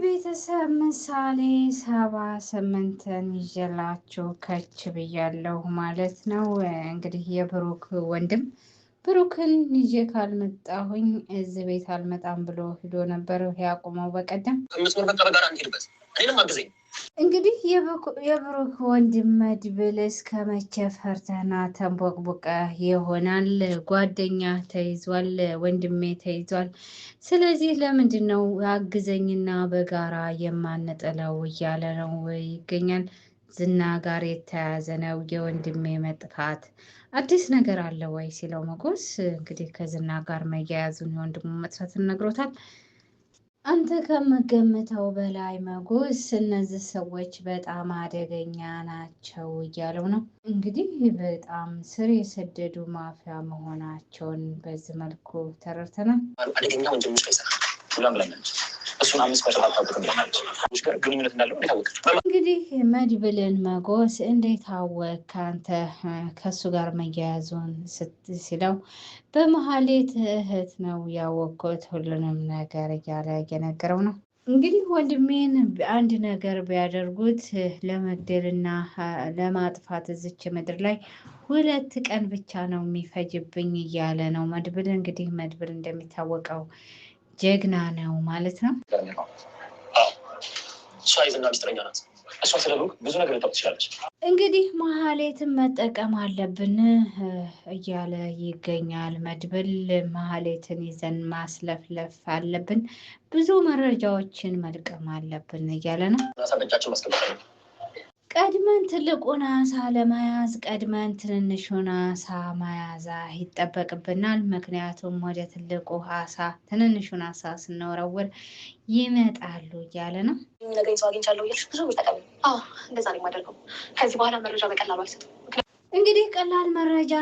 ቤተሰብ ምሳሌ 78ን ይዤላችሁ ከች ብያለሁ ማለት ነው። እንግዲህ የብሩክ ወንድም ብሩክን ይዤ ካልመጣሁኝ እዚህ ቤት አልመጣም ብሎ ሂዶ ነበር ያቆመው በቀደም። እንግዲህ የብሩክ ወንድም መድብል እስከ መቼ ፈርተህና ተንቦቅቡቀህ ይሆናል? ጓደኛ ተይዟል፣ ወንድሜ ተይዟል። ስለዚህ ለምንድን ነው አግዘኝና በጋራ የማንጥለው እያለ ነው ይገኛል። ዝና ጋር የተያያዘ ነው የወንድሜ መጥፋት። አዲስ ነገር አለ ወይ ሲለው መጎስ እንግዲህ ከዝና ጋር መያያዙን የወንድሙ መጥፋትን ነግሮታል። አንተ ከምገምተው በላይ መጎስ፣ እነዚህ ሰዎች በጣም አደገኛ ናቸው እያለው ነው። እንግዲህ በጣም ስር የሰደዱ ማፊያ መሆናቸውን በዚህ መልኩ ተረድተናል። አደገኛ ወንጀሎች ላይ ይሰራል ሁላም ብላኛለች። እሱን 5% አታውቅም ብለናለች። ጋር ግንኙነት እንዳለው እንዴት አወቅ? እንግዲህ መድብልን መጎስ እንዴት አወቅ አንተ ከእሱ ጋር መያያዙን ሲለው በመሀሌት እህት ነው ያወቅኩት ሁሉንም ነገር እያለ እየነገረው ነው። እንግዲህ ወንድሜን አንድ ነገር ቢያደርጉት ለመግደልና ለማጥፋት እዚች ምድር ላይ 2 ቀን ብቻ ነው የሚፈጅብኝ እያለ ነው መድብል። እንግዲህ መድብል እንደሚታወቀው ጀግና ነው ማለት ነው። እሷ የዝና ሚስጥረኛ ናት። እሷ ስለ ብሩክ ብዙ ነገር ልታውቅ ትችላለች። እንግዲህ መሀሌትን መጠቀም አለብን እያለ ይገኛል መድብል። መሀሌትን ይዘን ማስለፍለፍ አለብን፣ ብዙ መረጃዎችን መልቀም አለብን እያለ ነው። አሳ በእጃቸው ማስገባት አለብን። ቀድመን ትልቁን አሳ ለመያዝ ቀድመን ትንንሹን አሳ መያዝ ይጠበቅብናል። ምክንያቱም ወደ ትልቁ አሳ ትንንሹን አሳ ስንወረውር ይመጣሉ እያለ ነው። የሚነግረኝ ሰው አግኝቻለሁ እያልሽ ብዙ ብር ተቀበል። አዎ እንደዛ ነው የማደርገው። ከዚህ በኋላ መረጃ በቀላሉ አልሰጥም። እንግዲህ ቀላል መረጃ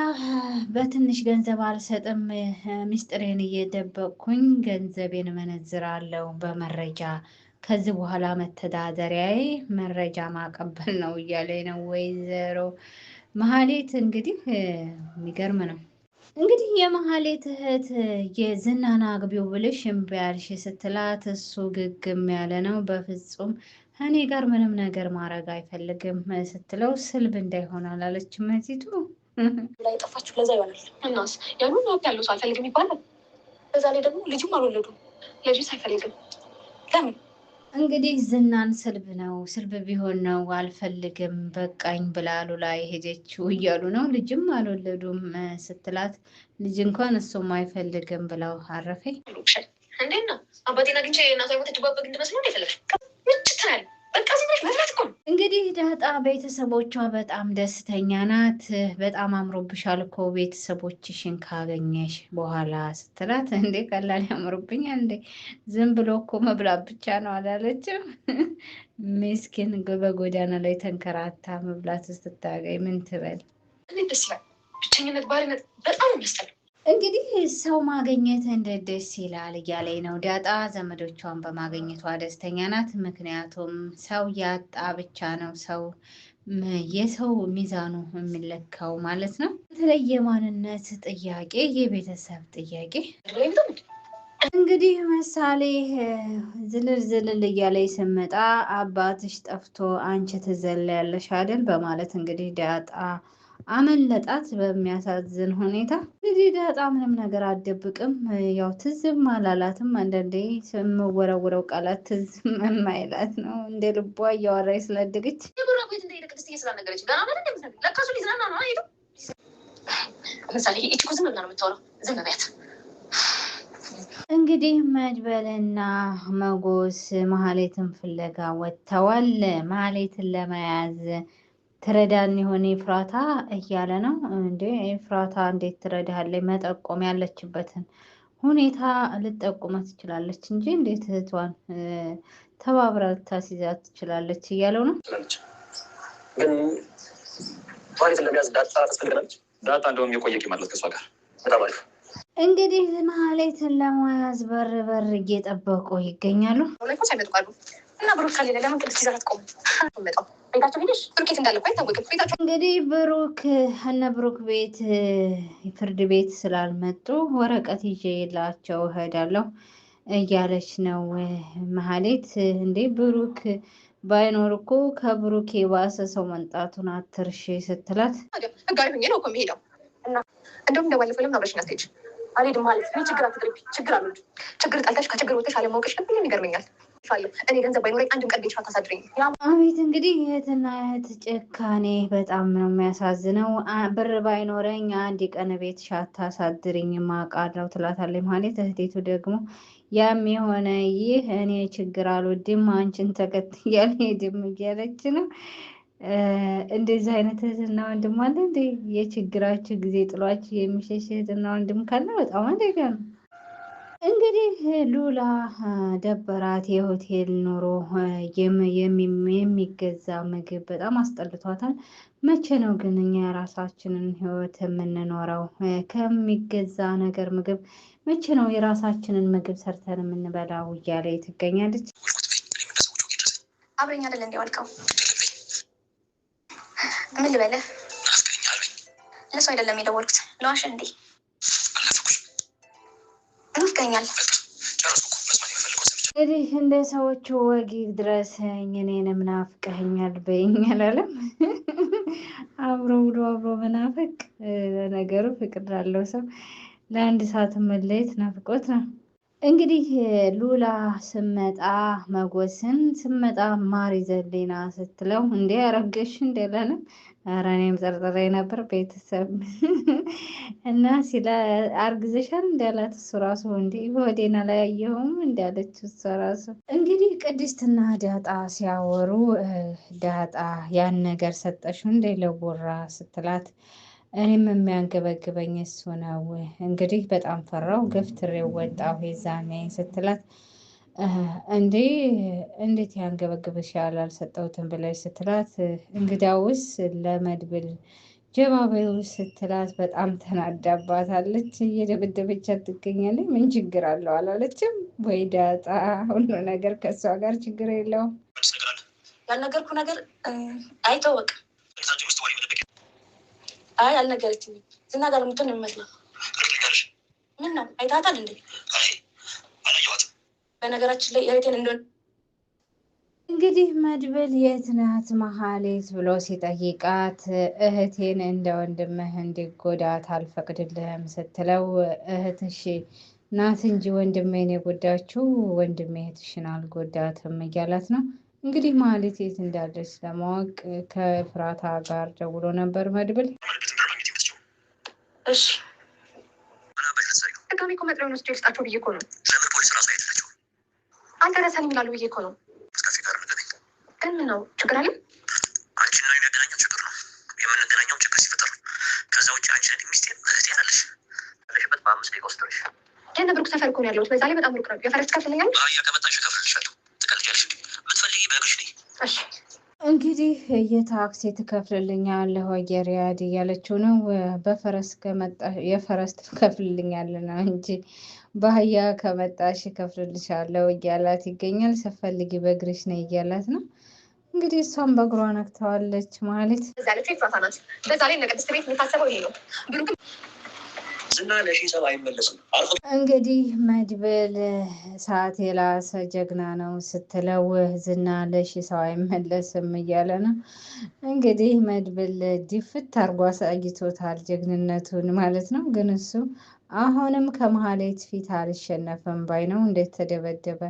በትንሽ ገንዘብ አልሰጥም፣ ሚስጥሬን እየደበቅኩኝ ገንዘቤን እመነዝራለሁ በመረጃ። ከዚህ በኋላ መተዳደሪያዬ መረጃ ማቀበል ነው እያለ ነው ወይዘሮ መሀሌት። እንግዲህ የሚገርም ነው። እንግዲህ የመሀሌት እህት የዝናን አግቢው ብልሽ እምቢ አልሽ ስትላት እሱ ግግም ያለ ነው። በፍጹም እኔ ጋር ምንም ነገር ማድረግ አይፈልግም ስትለው ስልብ እንዳይሆን አላለችም እህቲቱ። ላይ የጠፋችሁ ለዛ ይሆናል። እናስ ያሉን ሀብት ያለው ሰው አልፈልግም ይባላል። በዛ ላይ ደግሞ ልጅም አልወለዱም። ልጅስ አይፈልግም ለምን? እንግዲህ ዝናን ስልብ ነው፣ ስልብ ቢሆን ነው አልፈልግም በቃኝ ብላሉ ላይ ሄደችው እያሉ ነው። ልጅም አልወለዱም ስትላት ልጅ እንኳን እሱም አይፈልግም ብለው አረፈኝ። እንዴት ነው አባቴን አግኝቼ እናቷ የሞተችባት በግ እንድመስል ነው የፈለግሽ? ምችት ነው ያለው። በቃ ዝም ብለሽ መብላት እኮ ነው። እንግዲህ ዳጣ ቤተሰቦቿ በጣም ደስተኛ ናት። በጣም አምሮብሻል እኮ ቤተሰቦችሽን ካገኘሽ በኋላ ስትላት እንዴ ቀላል ያምሮብኛል እንዴ ዝም ብሎ እኮ መብላት ብቻ ነው አላለችም። ምስኪን በጎዳና ላይ ተንከራታ መብላት ስትታገኝ ምን ትበል? እንዴት ደስ ይላል። ብቸኝነት ባርነት በጣም የሚያስጠላው። እንግዲህ ሰው ማግኘት እንዴት ደስ ይላል እያለኝ ነው ዳጣ። ዘመዶቿን በማግኘቷ ደስተኛ ናት። ምክንያቱም ሰው ያጣ ብቻ ነው ሰው የሰው ሚዛኑ የሚለካው ማለት ነው። በተለይ የማንነት ጥያቄ፣ የቤተሰብ ጥያቄ። እንግዲህ ምሳሌ ዝልል ዝልል እያለኝ ስመጣ አባትሽ ጠፍቶ አንቺ ትዘለያለሽ አይደል በማለት እንግዲህ ዳጣ አመለጣት በሚያሳዝን ሁኔታ። እንግዲህ ዳጣ ምንም ነገር አትደብቅም፣ ያው ትዝም አላላትም። አንዳንዴ የምወረውረው ቃላት ትዝም የማይላት ነው። እንደ ልቧ እያወራች ስላደገች የብራ ቤት እንደሄደ ቅድስት ስላልነገረች ገና ማለት እንደምትነግሪኝ ለካ እሱ ሊዝናና ነው አይደል? ምሳሌ ይህች እኮ ዝም ብላ ነው የምታወራው። ዝም በያት። እንግዲህ መድበልና መጎስ መሀሌትን ፍለጋ ወጥተዋል። መሀሌትን ለመያዝ ትረዳን የሆነ ኤፍራታ እያለ ነው። እንዴ ኤፍራታ እንዴት ትረዳለች? መጠቆም ያለችበትን ሁኔታ ልጠቁመ ትችላለች እንጂ እንዴት እህቷን ተባብራ ልታስይዛት ትችላለች እያለው ነው። ትላለች። ግን መሀሌትን ለመያዝ ዳጣ ታስፈልገናለች። ዳጣ እንደውም የቆየ ቂም አላት ከእሷ ጋር። በጣም አሪፍ። እንግዲህ መሀሌትን ለመያዝ በር በር እየጠበቁ ይገኛሉ። ላይ እኮ ሳይመጡ ቀሩ እና ብሩክ ከሌለ ለምን ቅድስት ይዛት አትቆምም? አትመጣም። ቤታቸው ሄደሽ ብሩክ የት እንዳለ እኮ አይታወቅም። ቤታቸው እንግዲህ ብሩክ እነ ብሩክ ቤት ፍርድ ቤት ስላልመጡ ወረቀት ይዤ የላቸው እሄዳለሁ። እያለች ነው መሀሌት። እንዴ ብሩክ ባይኖር እኮ ከብሩክ የባሰ ሰው መምጣቱን አትርሺ ስትላት ህጋዊ ሆኜ ነው እኮ የምሄደው። እና እንደውም እንደባለፈው ለምን አብረሽኝ አትሄጂም? አልሄድም ማለት እኔ ችግር አትጥሪብኝ። ችግር አልወድም። ችግር ጠልተሽ ከችግር ወጥተሽ አለማወቅሽ ግን ሁሌም ይገርመኛል። እኔ ገንዘብ ባይኖረኝ አንድም ቀን ቤትሽ አታሳድረኝም። አቤት እንግዲህ እህትና እህት ጭካኔ በጣም ነው የሚያሳዝነው። ብር ባይኖረኝ አንድ ቀን ቤትሽ አታሳድሪኝም አውቃለሁ ትላታለች ማለት። እህቴቱ ደግሞ ያም የሆነ ይህ እኔ ችግር አልወድም አንቺን ተከትዬ አልሄድም እያለች ነው። እንደዚህ አይነት እህትና ወንድም አለ እንዴ? የችግራችሁ ጊዜ ጥሏችሁ የሚሸሽ እህትና ወንድም ካለ በጣም አደጋ ነው። እንግዲህ ሉላ ደበራት። የሆቴል ኑሮ የሚገዛ ምግብ በጣም አስጠልቷታል። መቼ ነው ግን እኛ የራሳችንን ሕይወት የምንኖረው? ከሚገዛ ነገር ምግብ መቼ ነው የራሳችንን ምግብ ሰርተን የምንበላው? እያለ ትገኛለች። አብረኝ አይደል እንዲ ዋልከው? ምን ልበልህ? ለሰው አይደለም የደወልኩት፣ ለዋሽ እንዴ ናፍቀኸኛል። እንግዲህ እንደ ሰዎቹ ወጊ ድረሰኝ እኔንም ናፍቀኸኛል በይኝ አላለም። አብሮ ብሎ አብሮ መናፈቅ ለነገሩ ፍቅር ላለው ሰው ለአንድ ሰዓት መለየት ናፍቆት ነው። እንግዲህ ሉላ ስመጣ መጎስን ስመጣ ማር ይዘህልኝ ና ስትለው እንዴ አረገሽ እንዴ አላለም። ኧረ እኔም ጠርጥሬ ነበር ቤተሰብ እና ሲላ አርግዘሻል እንዳላት እሱ ራሱ እንዴ ሆዴን አላየሁም እንዳለች እሷ ራሱ። እንግዲህ ቅድስትና ዳጣ ሲያወሩ ዳጣ ያን ነገር ሰጠሽው እንዴ ለቦራ ስትላት እኔም የሚያንገበግበኝ እሱ ነው። እንግዲህ በጣም ፈራው ገፍትሬው ወጣሁ የዛኔ ስትላት እንዴ እንዴት ያንገበግብሻል አልሰጠሁትም ብለሽ ስትላት እንግዳውስ ለመድብል ጀባበይው ስትላት በጣም ተናዳባታለች። እየደበደበቻት ትገኛለች። ምን ችግር አለው አላለችም ወይ ዳጣ? ሁሉ ነገር ከእሷ ጋር ችግር የለውም። ያልነገርኩህ ነገር አይተወቅም። አይ አልነገረችኝም። ዝና ጋር የምትሆን ነው የሚመስለው። ምን ነው አይታታል እንዴ? በነገራችን ላይ እህቴን እንደሆነ እንግዲህ መድብል የት ናት መሀሌት ብሎ ሲጠይቃት እህቴን እንደ ወንድምህ እንዲጎዳት አልፈቅድልህም ስትለው እህትሽ ናት እንጂ ወንድሜን የጎዳችው ወንድሜ እህትሽን አልጎዳትም እያላት ነው። እንግዲህ መሀሌት የት እንዳለች ለማወቅ ከፍራታ ጋር ደውሎ ነበር መድብል። እሺ ድጋሜ እኮ መጥሪያውን ወስጄ ልስጣቸው ብዬ እኮ ነው። አልደረሰንም ይላሉ ብዬ እኮ ነው። ግን ምን ነው ችግር አለ? አንቺን ነው የሚያገናኘው ችግር ነው። የምንገናኘው ችግር ሲፈጠር ነው። ከዛ ውጭ አንቺ ሚስቴ እህቴ አለሽ ያለሽበት በ5 ደቂቃ ውስጥ ድረሽ። የእነ ብሩክ ሰፈር እኮ ነው ያለሁት። በዛ ላይ በጣም ሩቅ ነው። የፈረስ ትከፍልልኛለህ? በአህያ ከመጣሽ እከፍልልሻለሁ። ትቀልጃለሽ እንዴ? ብትፈልጊ በእግርሽ ነይ። እሺ እንግዲህ የታክሲ ትከፍልልኛለህ ወይ የሪያድ እያለችው ነው። በፈረስ ከመጣ የፈረስ ትከፍልልኛለህ ነው እንጂ በአህያ ከመጣሽ እከፍልልሻለሁ እያላት ይገኛል። ስትፈልጊ በእግርሽ ነይ እያላት ነው። እንግዲህ እሷም በእግሯ ነክተዋለች ማለት እዛ ያለችው ኤፍራታ ናት። በዛ ላይ እነ ቅድስት ቤት የሚታሰበው ይሄ ነው። ብሩክም ዝና ለሺህ ሰው አይመለስም። አርፎ እንግዲህ መድብል ሰዓት የላሰ ጀግና ነው ስትለው ዝና ለሺ ሰው አይመለስም እያለ ነው። እንግዲህ መድብል ድፍት አርጎ አሳይቶታል ጀግንነቱን ማለት ነው። ግን እሱ አሁንም ከመሀሌት ፊት አልሸነፍም ባይ ነው። እንዴት ተደበደበ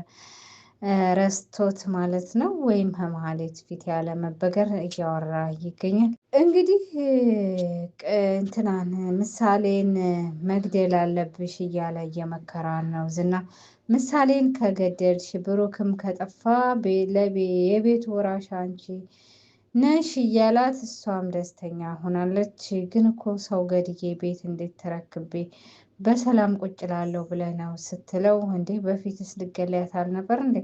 ረስቶት ማለት ነው። ወይም ከመሀሌት ፊት ያለ መበገር እያወራ ይገኛል። እንግዲህ እንትናን ምሳሌን መግደል አለብሽ እያለ እየመከራን ነው ዝና። ምሳሌን ከገደልሽ ብሩክም ከጠፋ የቤቱ ወራሽ አንቺ ነሽ እያላት እሷም ደስተኛ ሆናለች። ግን እኮ ሰው ገድዬ ቤት እንዴት ተረክቤ በሰላም ቁጭ ላለሁ ብለህ ነው ስትለው፣ እንዴ በፊትስ ልገለያት አልነበር እንዴ?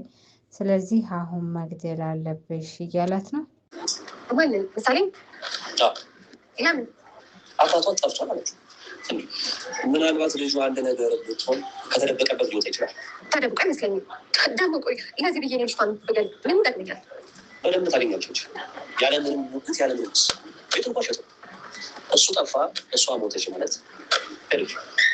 ስለዚህ አሁን መግደል አለብሽ እያላት ነው። ማንን? ምሳሌ? ለምን አባቷ ጠፍቷል ማለት ነው። ምናልባት ልጁ አንድ ነገር ብትሆን ከተደበቀበት ሊወጣ ይችላል። ተደብቆ አይመስለኝም። ደግሞ ቆይ ለዚህ ብዬ ነው ልጅቷን ብገል ምን ይጠቅመኛል? በደንብ ታገኛለች። ያለምንም ሙግት ያለምንም ክስ ቤቱ እንኳ ሸጡ። እሱ ጠፋ እሷ ሞተች ማለት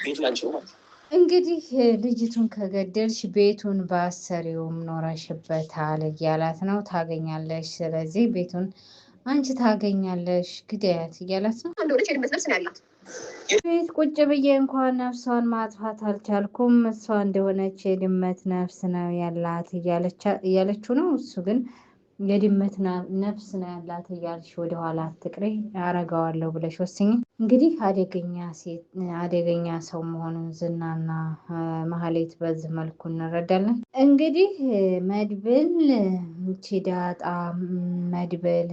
ቤቱ ያንቺ ነው ማለት ነው። እንግዲህ ልጅቱን ከገደልሽ ቤቱን ባሰሪውም ኖረሽበታል እያላት ነው። ታገኛለሽ፣ ስለዚህ ቤቱን አንቺ ታገኛለሽ፣ ግደያት እያላት ነው። እንደሆነች የድመት ነፍስ ነው ያላት። ቤት ቁጭ ብዬ እንኳን ነፍሷን ማጥፋት አልቻልኩም፣ እሷ እንደሆነች የድመት ነፍስ ነው ያላት እያለችው ነው። እሱ ግን የድመት ነፍስ ነው ያላት እያልሽ ወደኋላ አትቅሪ፣ አረጋዋለሁ ብለሽ ወስኝ። እንግዲህ አደገኛ ሴት አደገኛ ሰው መሆኑን ዝናና ማህሌት በዚህ መልኩ እንረዳለን። እንግዲህ መድብል ቺዳጣ መድብል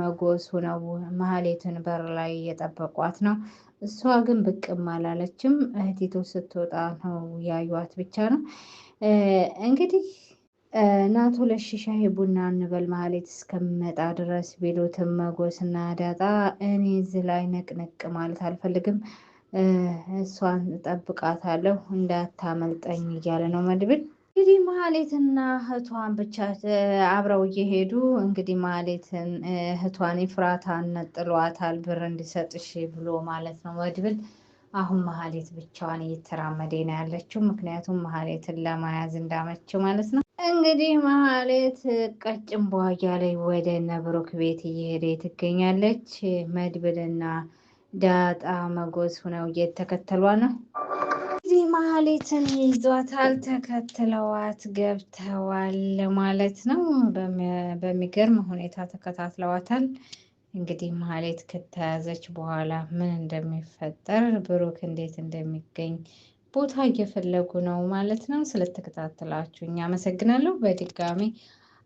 መጎስ ሆነው ማህሌትን በር ላይ እየጠበቋት ነው። እሷ ግን ብቅም አላለችም። እህቲቱ ስትወጣ ነው ያዩዋት ብቻ ነው። እንግዲህ ናቶ ለሺ ሻሂ ቡና እንበል ማህሌት እስከምመጣ ድረስ ቢሉትም መጎስና ዳጣ እኔ እዚህ ላይ ንቅንቅ ማለት አልፈልግም፣ እሷን እጠብቃታለሁ እንዳታመልጠኝ እያለ ነው መድብል። እንግዲህ ማህሌትና እህቷን ብቻ አብረው እየሄዱ እንግዲህ ማህሌትን እህቷን ኤፍራታን ነጥሏታል፣ ብር እንዲሰጥሽ ብሎ ማለት ነው መድብል። አሁን ማህሌት ብቻዋን እየተራመደ ነው ያለችው፣ ምክንያቱም ማህሌትን ለመያዝ እንዳመችው ማለት ነው። እንግዲህ ማህሌት ቀጭን ቧያ ላይ ወደ እነ ብሩክ ቤት እየሄደ ትገኛለች። መድብልና ዳጣ መጎስ ሆነው እየተከተሏ ነው። እንግዲህ ማህሌትን ይዟታል፣ ተከትለዋት ገብተዋል ማለት ነው። በሚገርም ሁኔታ ተከታትለዋታል። እንግዲህ ማህሌት ከተያዘች በኋላ ምን እንደሚፈጠር ብሩክ እንዴት እንደሚገኝ ቦታ እየፈለጉ ነው ማለት ነው። ስለተከታተላችሁ እኛ አመሰግናለሁ። በድጋሚ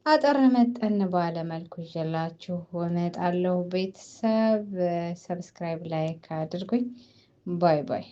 አጠር መጠን ባለ መልኩ ይዤላችሁ እመጣለሁ። ቤተሰብ subscribe፣ like አድርጉኝ። Bye bye።